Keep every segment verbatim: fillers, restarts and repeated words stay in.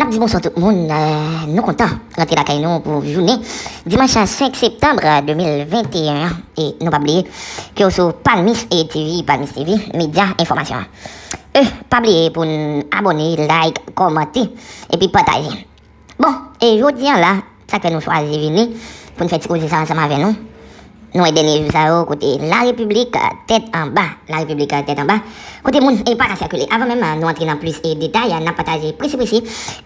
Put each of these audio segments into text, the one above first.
N ap di bonswa tout moun, eh, nou kontan rantre lakay nou pou jounen dimanch senk septanm de mil venteyen an. E nou pa bliye ke w sou Palmis e TV, Palmis TV, medya enfòmasyon an. E pa bliye pou n abòne, like, kòmante, epi pataje. Bon, e jodi a la, sa k fè nou chwazi vini pou n fè ti koze sa ansanm avè nou. Nou wè dènye jou sa yo kote Larepiblik tèt anba, Larepiblik tèt anba, kote moun e pa ka sikile. Avan menm nou antre nan plis e detay, n ap pataje presi presi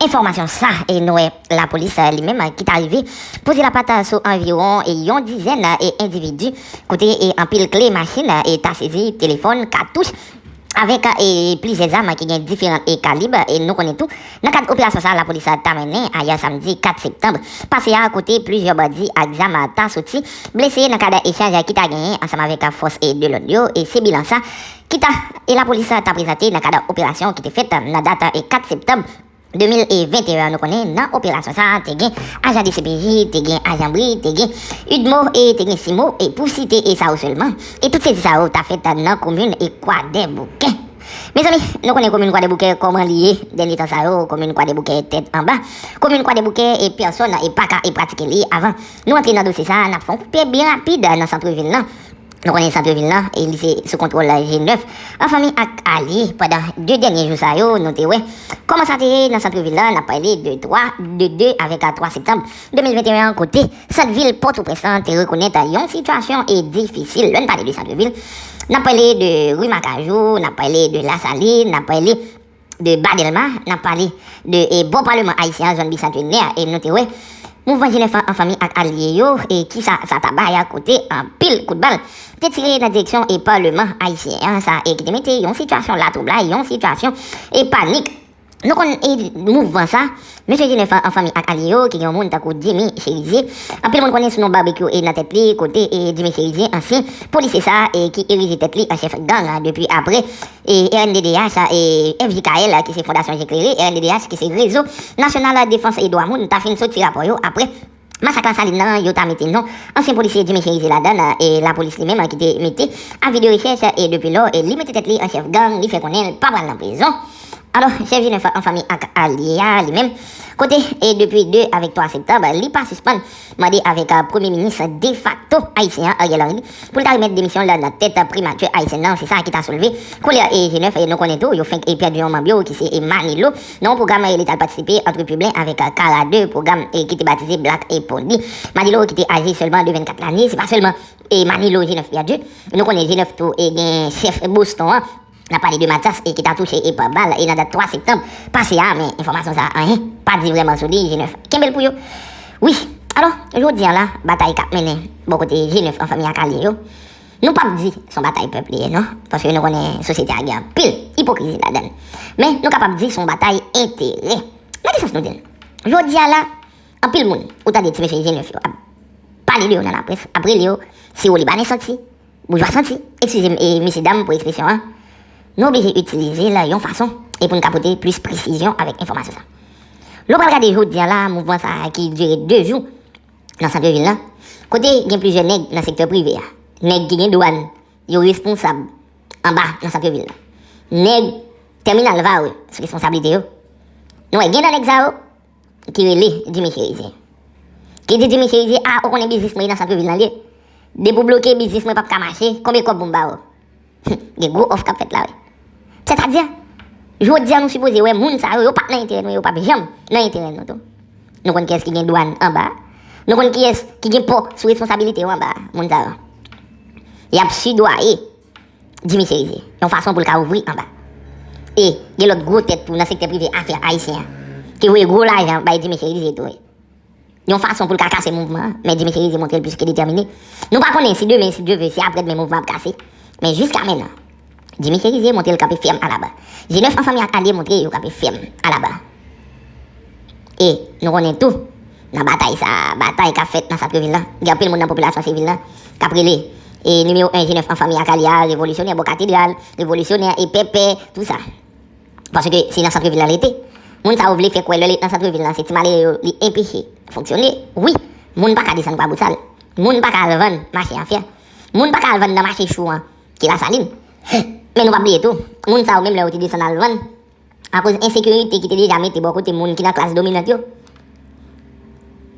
enfòmasyon sa e nou wè lapolis li menm ki ta rive poze lapat sou anviwon e yon dizèn e endividi kote e anpil kle machin e ta sezi, telefòn, katouch, avèk e plizyè zam ki gen diferan e kalib. E nou konnen tou, nan kad operasyon sa a lapolis ta mennen ayè samdi kat septanm pase a, kote plizyè bandi ak zam ta soti blese nan kad echanj ki ta genyen ansanm avèk fòs e de lòd yo. E se bilan sa ki ta e lapolis ta prezante nan kad operasyon ki te fèt nan dat e kat septanm de mil e venteyen an. Nou konnen nan operasyon sa a te gen ajan DCPJ, te gen ajan bri, te gen UDMO e te gen CIMO, e pou site e sa yo sèlman. E tout sezi sa yo ta fèt nan komin e Kwadèboukè. Mezanmi, nou konnen komin Kwadèboukè kòman li ye dènye tan sa yo, komin Kwadèboukè tèt anba. Komin Kwadèboukè e pèsòn e pa ka e pratike li avan nou antre nan dosye sa a, n ap fè yon koupe byen rapid nan sant vil lan. Nou konnen sant vil lan e li se sou kontwòl G nèf an fanmi ak alye. Pandan de dènye jou sa yo, nou te wè kòman sa te ye nan sant vil lan. N ap pale de twa, de de avèk twa septanm de mil venteyen an, kote sant vil Pòtoprens lan te rekonèt yon sitiyasyon e difisil. Lè n pale de sant vil, n ap pale de ri Makajou, n ap pale de Lasalin, n ap pale de Ba Dèlma, n ap pale de e, bò Palman Ayisyen an, zòn Bisantenè, e nou te wè mouvman G nèf an, an fanmi ak alye yo, e kisa sa ta bay a, kote anpil kout bal te tire nan direksyon e Palman Ayisyen an sa, e ki te mete yon sitiyasyon latwoublay, yon sitiyasyon e panik. Nou konn e mouvman sa, mesye G nèf an, an fanmi ak alye yo, ki gen yon moun tankou Jimmy Chérizier. Anpil moun konnen sou non Babekyou e nan tèt li, kote e Jimmy Chérizier, ansyen polisye sa e ki erize tèt li an chèf gang depi apre e RNDDH e FJKL, ki se Fondasyon Je Klere, RNDDH ki se Rezo Nasyonal Defans e Dwa Moun, ta fin soti rapò yo apre masak Lasalin nan, yo ta mete non ansyen polisye Jimmy Chérizier ladan l, e lapolis li menm ki te mete avi de rechèch, e depi lò e li mete tèt li an chèf gang, li fè konnen l pa pral nan prizon. Alò, chèf G nèf an fanmi ak alye a li menm, kote e depi de avèk twa septanm, li pa sispann mande avèk premye minis defakto ayisyen an, Ariel Henry, pou l ta remèt demisyon l nan tèt primati ayisyèn nan. Se sa ki ta soulve kolè e G nèf, e nou konnen tou, yo fenk e pèdi yon manm yo, ki se e Manilo, nan yon pwogram e li t al patisipe ant Piblen avèk Kara de, pwogram e ki te batize Black e Pondy. Manilo ki te aje sèlman de vennkat lane, se pa sèlman e Manilo G nèf pèdi. Nou konnen G nèf tou e gen chèf Boston an. N ap pale de Mathias e ki ta touche e pa bal e nan dat twa septanm pase a, men enfòmasyon sa a, anyen pa di vrèman sou li, G nèf kenbe l pou yo. Wi, alò, jodi a la, batay k ap mennen bò kote G nèf an fanmi ak alye yo, nou p ap di se yon batay pèp li ye, non, paske nou konnen sosyete a gen anpil ipokrizi ladan l. Men, nou kapab di se yon batay enterè. Nan ki sans nou di l? Jodi a la, anpil moun, ou tande ti mesye G nèf yo ap pale de yo nan laprès, ap rele yo siro libanè santi, boujwa santi, eskize m, e mesye dam pou ekspresyon an, nou oblije itilize l yon fason e pou n ka pote plis presizyon avèk enfòmasyon sa. Lè w pral gade jodi a la, mouvman sa a ki dire de jou nan sant vil lan, kote gen plizyè nèg nan sektè prive a, nèg ki gen dwàn, yo responsab anba nan sant vil lan. Nèg tèminal Varreux sou responsablite yo. Nou wè gen nan nèg sa yo ki rele Jimmy Chérizier. Ki di Jimmy Chérizier, a, ou konnen biznis mwen nan sant vil lan li ye. Depi w bloke biznis mwen p ap ka mache, konbyen kòb pou m ba ou? Gen gwo òf k ap fèt la, wi. Sètadi, jodi a nou sipoze wè moun sa yo, yo pa t nan enterè nou, yo p ap janm nan enterè nou tou. Nou konn kiyès ki gen dwàn anba. Nou konn kiyès ki gen pò sou responsabilite yo anba, moun sa yo. Y ap sidwaye Jimmy Chérizier yon fason pou l ka ouvri anba. E gen lòt gwo tèt tou nan sektè prive afè ayisyen an ki voye gwo lajan bay Jimmy Chérizier tou, wi. Yon fason pou l ka kase mouvman an, men Jimmy Chérizier montre l plis ke detèmine. Nou pa konnen si demen, si Dye ve, si aprèdmen mouvman ap kase. Men jiska mennan, Jimmy Chérizier montre l kanpe fèm alaba. G nèf an fanmi ak alye montre yo kanpe fèm alaba. E nou konnen tou, nan batay sa a, batay k ap fèt nan sant vil lan, gen anpil moun nan popilasyon sivil lan k ap rele e nimewo en G nèf an fanmi ak alye a, revolisyonè bò katedral, revolisyonè e pèpè, tou sa. Paske se nan sant vil lan li te. Moun sa yo vle fè kwè lè li nan sant vil lan, se ti malere yo li enpeche fonksyone. Wi, moun pa ka desann kwa bousal. Moun pa ka al vann mache an fyè. Moun pa ka al vann nan mache chou an ki Lasalin. Men nou pa bliye tou, moun sa yo menm lè yo te desann al vann, akoz ensekirite ki te deja mete bò kote moun ki nan klas dominant yo.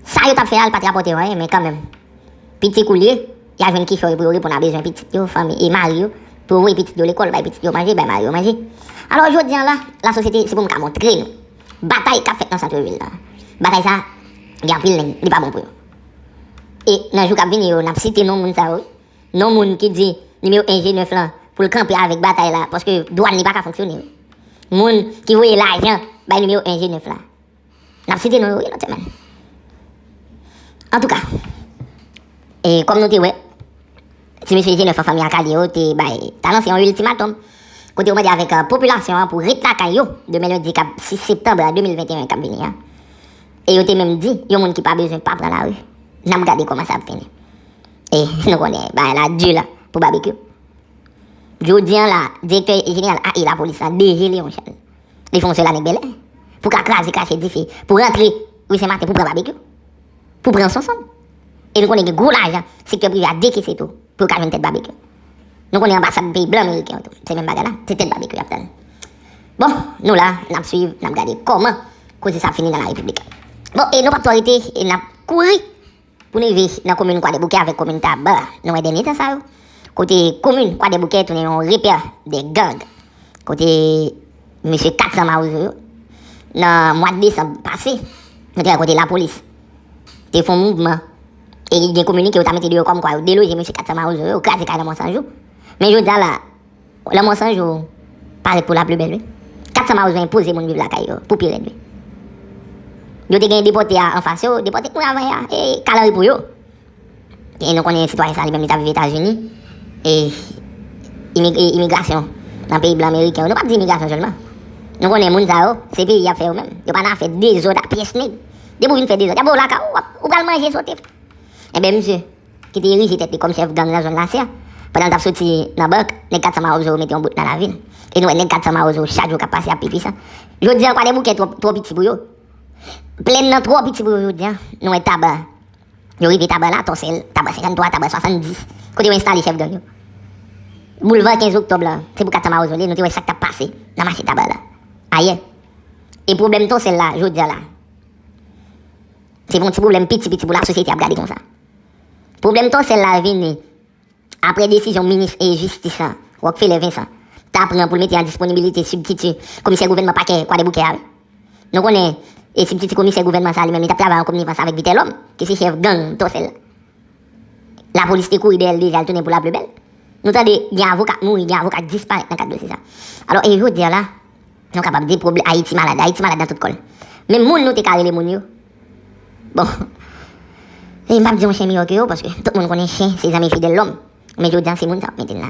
Sa yo t ap fè a, l pa t rapòte yo anyen, men kanmenm, pitit ou l ye, y a jwenn kichòy pou yo reponn a bezwen pitit yo, fanmi, e mari yo, pou yo voye pitit yo lekòl, bay pitit yo manje, bay mari yo manje. Alò, jodi a la, lasosyete, se pou m ka montre nou batay k ap fèt nan sant vil la. Batay sa, gen anpil nèg, li pa bon pou yo. E nan jou k ap vini yo, n ap site non moun sa yo, wi. Non moun ki di nimewo en G nèf lan pou l kanpe avèk batay la, paske dwàn li pa ka fonksyone, wi. Moun ki voye lajan bay nimewo en G nèf la. N ap site non yo, wi, nan semèn. Antouka, e, kòm nou te wè, ti mesye G nèf an fanmi Akali yo te bay, ta lanse yon iltimatòm, kote yo mande avèk, e, popilasyon an pou ret lakay yo, demen lendi k ap sis septanm de mil venteyen k ap vini an. E yo te menm di, yon moun ki pa bezwen pa pran lari. N ap gade kòman sa ap fini. E nou konnen, bagay la di la pou Babekyou. Jodi a la, direktè jeneral A E lapolis la, D G Léon Charles, li fè yon sèl anèk bèlè pou ka kraze krache dife, pou rantre ri Sen Maten, pou pran Babekyou, pou pran Sonson. E nou konnen gen gwo lajan sektè prive a dekese tou pou yo ka jwenn tèt Babekyou. Nou konnen anbasad peyi blan meriken yo tou, se menm bagay la, se tèt Babekyou y ap tann. Bon, nou la, n ap swiv, n ap gade kòman koze sa ap fini nan larepiblik. Bon, e nou p ap twò rete, e n ap kouri pou n rive nan komin Kwadèboukè avèk komin Taba. Nou wè dènye tan sa yo, kote komin Kwadèboukè tounen yon repè de gang. Kote mesye kat san mawozo yo, nan mwa desanm pase, nou te wè kote lapolis te fè yon mouvman, e gen kominike yo ta mete deyò kòmkwa yo deloje mesye kat san mawozo yo, yo kraze kay Lanmò San Jou. Men jodi a la, Lanmò San Jou parèt pou la pli bèl, wi. Kat san mawozo enpoze moun viv lakay yo pou pi rèd, wi. Yo te gen depòte a anfas yo, depòte moun avan a, e kalanri pou yo. E nou konnen sitwayen sa li menm li t ap viv Etazini. E imig- e imigrasyon nan peyi blan meriken yo. Nou p ap di imigrasyon sèlman. Nou konnen moun sa yo, se peyi y ap fè yo menm. Yo pa nan afè dezòd a pyès nèg. Depi w vin fè dezòd, y ap ba w lakay ou, w ap- ou pral manje sote. Enben, misye ki te erije tèt li kòm chèf gang nan zòn Lasè, pandan l t ap soti nan bank, nèg kat san mawozo yo mete yon bout nan lavi l. E nou wè nèg kat san mawozo chak jou k ap pase ap pi pwisan. Jodi a, Kwadèboukè twò, twò piti pou yo. Plèn nan twò piti pou yo jodi a. Nou wè Taba. Yo rive Taba la, Tòsèl, Taba senkanntwa, Taba swasanndis. Kote yo enstale chèf gang yo. Boulva kenz oktòb la, se pou kat san mawozo li ye, nou te wè sa k t ap pase nan mache Taba la. Ayè. E pwoblèm Tòsèl la, jodi a la, se yon ti pwoblèm piti piti pou lasosyete ap gade konsa. Pwoblèm Tòsèl la vini apre desizyon minis e jistis la, Rockfeller Vincent, ta pran pou l mete an disponibilite sibtiti komisè gouvènman pakè Kwadèboukè a, wi. Nou konnen, e sibtiti komisè gouvènman sa a li menm, li t ap travay an konivans avèk Vitelhomme, ki se chèf gang Tòsèl la. Lapolis te kouri dèyè l deja, l tounen pou la pli bèl. Nou tande gen avoka k mouri, gen avoka k disparèt nan kad dosye sa. Alò, e jodi a la, nou kapab di pwoblè- Ayiti malad, Ayiti malad nan tout kò l. Men moun nou te ka rele moun yo. Bon, e m p ap di yon chen miyò ke yo, paske tout moun konnen chen se zanmi fidèl lòm. Men jodi a, se moun sa w ap mete l la.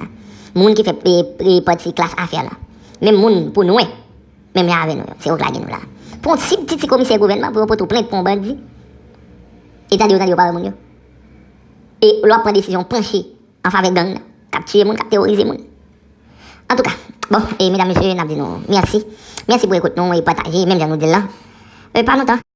Moun ki fè e- e- pati klas afè la. Menm moun pou nwè, menm jan avè nou yo, se yo k lage nou la. Pou yon sibtiti komisè gouvènman, pou yo pote w plent pou yon bandi, e tande yo, tande yo pawòl moun yo. E lè w ap pran desizyon panche an favè gang nan, k ap tiye moun, k ap teworize moun. Antouka, bon, e medam, mesye, n ap di nou mèsi. Mèsi pou ekout nou e pataje, menm jan nou di l lan. E pa lontan.